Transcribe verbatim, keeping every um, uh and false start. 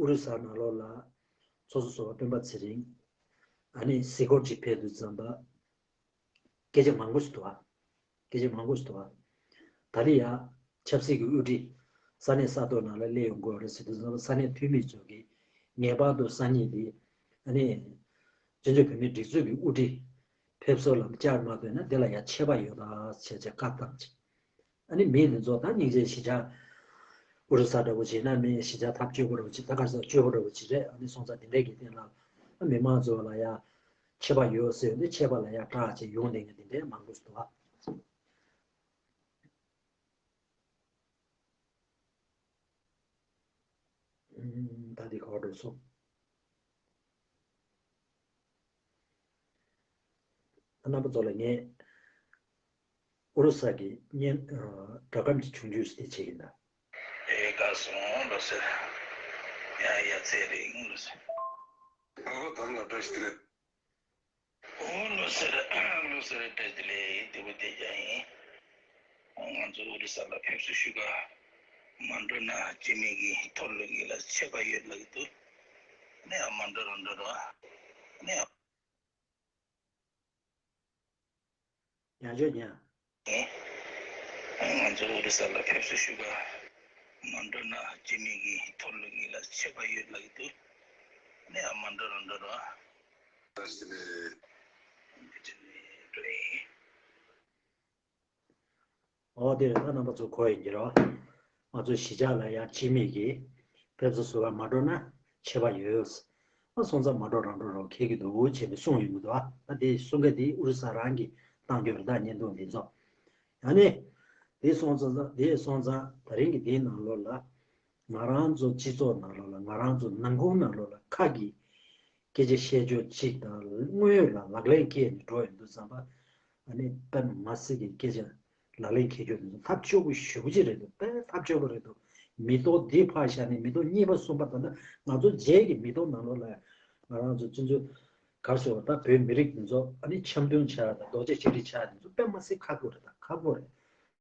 ཨུ་རུ་ས་ནང་ལོགས་ལ་ཚོགས་གཙོ་ཟུར་པ་སྤེན་པ་ཚེ་རིང་ཨ་ནི་གཟིགས་སྐོར་ཅིག་ཕེབས་དུས་ཙམ་པ། སྐད་ཆ་མང་པོ་ཞིག་འདུག་ཨ། སྐད་ཆ་མང་པོ་ཞིག་འདུག་ཨ། ད་རེས་ཡང་ཆབ་སྲིད་ཀྱི་དབུ་ཁྲིད་ས་གནས་ས་ཐོག་ནང་ལ་སླེབས་ཡོང་དགོས་རེད་ཟེར་དུས་ཙམ་པ་ས་གནས་འཐུས་མི་ཚོ་གིས་ངེས་པར་དུ་སང་ཉིན་འདི་ཨ་ནི་བཙན་བྱོལ་བོད་མིའི་སྒྲིག་འཛུགས་ཀྱི་དབུ་ཁྲིད་ཕེབས་བསུ་ལ་བཅར་མ་ཐུབ་ན་འདི་ལ་ཡང་ཆད་པ་ཡོད་ད་བྱས་བྱས་བཀའ་བཏང་ཅིག་ཨ་ནི་མི་འདི་ཚོ་ད་སྙིང་རྗེ་གཞིས་ཆགས་ཨུ་རུ་ས་འདྲ་བོ་བྱས་ན་མི་གཞིས་ཆགས་ཐབས་སྐྱོ་པོ་འདྲ་བོ་བྱས་ད་ག་ས་སྐྱོ་པོ་འདྲ་བོ་བྱས་རེད། ཨ་ནི་སོང་ཙང་འདི་འདྲས་ཀྱི་སྟེང་ལ་མི་མང་ཚོ་ལ་ཡ་ཆད་པ་ཡོད་ཟེར་ཡོང་དུས་ཆད་པ་ལ་ཡ་སྐྲག་བྱས་ཡོང་བསྡད་མཁན་འདི་འདྲས་མང་པོ་ཞིག་འདུག་ཨ། ད་འདི་ག་པར་འགྲོ་སོང་། རྣམ་པ་ཚོ་ལ་ངས་ཨུ་རུ་ས་གི་བརྙན་སྒྲ་སྒམ་གྱི་ཆུང་ཆུང་ཞིག་དེ་བྱེད་ཀྱི་ཡིན་ད། ཨེ་དགའ་སོང་ལོ་ཟེར། ཡ་ཡ་ཚེ་རིང་ལོ་ཟེར། ཨོ་ད་ལ་བཀྲ་ཤིས་བདེ་ལེགས། ཨོ་ལོ་ཟེར་ལོ་ཟེར་བཀྲ་ཤིས་བདེ་ལེགས་བདེ་པོ་བདེ་རྒྱ་ཡིན། ང་ཚོ་ཨུ་རུ་ས་ལ་ཕེབས་བསུ་ཞུ་ག་མ་འགྲོ་ན་སྐྱེ་དམན་གྱི་ཐོར་ལུགས་ཀྱི་ལ་ཆད་པ་ཡོད་ལབ་ཀྱི་འདུག་ནས་ཨ་མ་འགྲོ་རང་འགྲོ་རོགས་ནས་ཨ། ཉ་ཆོས་ཉ། ང་ཚོ་ཨོ་རི་ས་ལ་ཕེབས་བསུ་ཞུ་ག་མ་འགྲོ་ན་སྐྱེ་དམན་གྱི་ཐོར་ལུགས་ཀྱི་ལ་ཆད་པ་ཡོད་ལབ་ཀྱི་འདུག་ནས་ཨ་མ་འགྲོ་རང་འགྲོ་རོགས། ཨོ་དེ་རེད། ད་རྣམ་པ་ཚོ་གོ་ཡིན་གྱི་རོ། ང་ཚོ་གཞིས་ཆགས་ལ་ཡང་སྤྱི་མི་གིས་ཕེབས་བསུ་ཟུར་པ་མ་འགྲོ་ན་ཆད་པ་ཡོད། ཨ་སོང་ཙང་མ་འགྲོ་རང་འགྲོ་རོགས་ཁེལ་གྱི་འདུག་བྱས་ནས་གསུངས་ཡོང་གི་འདུག་ཨ་ད་དེ་གསུང་མཁན་དེ་ཨུ་རུ་ས་རང་གིས་བཏང་རྒྱུ་རེད། ད་བརྙན་ཐུང་འདི་ཚོ་ཡང་ནི་དེ་སོང་ཙང་དེ་སོང་ཙང་ད་རིང་གི་དེའི་ནང་ལོགས་ལ་ང་རང་ཚོ་སྤྱི་ཚོགས་ནང་ལོགས་ལ་ང་རང་ཚོ་ནང་ཁུལ་ནང་ལོགས་ལ་ཁ་གི་སྐད་ཆ་བཤད་རྒྱུ་གཅིག་དང་དངོས་ཡོད་ལ་ལག་ལེན་འཁེལ་ནས་འགྲོ་ཡོང་དུས་ཙམ་པ་ཨ་ནི་དཔེ་མ་སྲིད་ཀྱི་སྐད་ཆ་ལག་ལེན་འཁེལ་རྒྱུ་དེ་ཚོ་ཐབས་སྐྱོ་པོ་ཞེ་པོ་ཅིག་རེད་འདུག་དཔེ་ཐབས་སྐྱོ་པོ་རེད་འདུག་མི་ཐོག་འདི་ཕར་བཞག་ནས་མི་ཐོག་གཉིས་པ་གསུམ་པ་ད་ལྟ་ང་ཚོ་རྗེས་ཀྱི་མི་ཐོག་ནང་ལོགས་ལ་ང་རང་ཚོ་ཚུན་ཚོད་ག་རེ་ཟེར་བ་ད་བོད་མི་རིགས་འདི་ཚོ་ཨ་ནི་འཆམ་མཐུན་བྱ་ཡ་དང་རྡོག་རྩ་གཅིག་སྒྲིལ་བྱ་ཡ་འདི་ཚོ་དཔེ་མ་སྲིད་ཁག་པོ་རེད། ད་ཁག་པོ་རེད།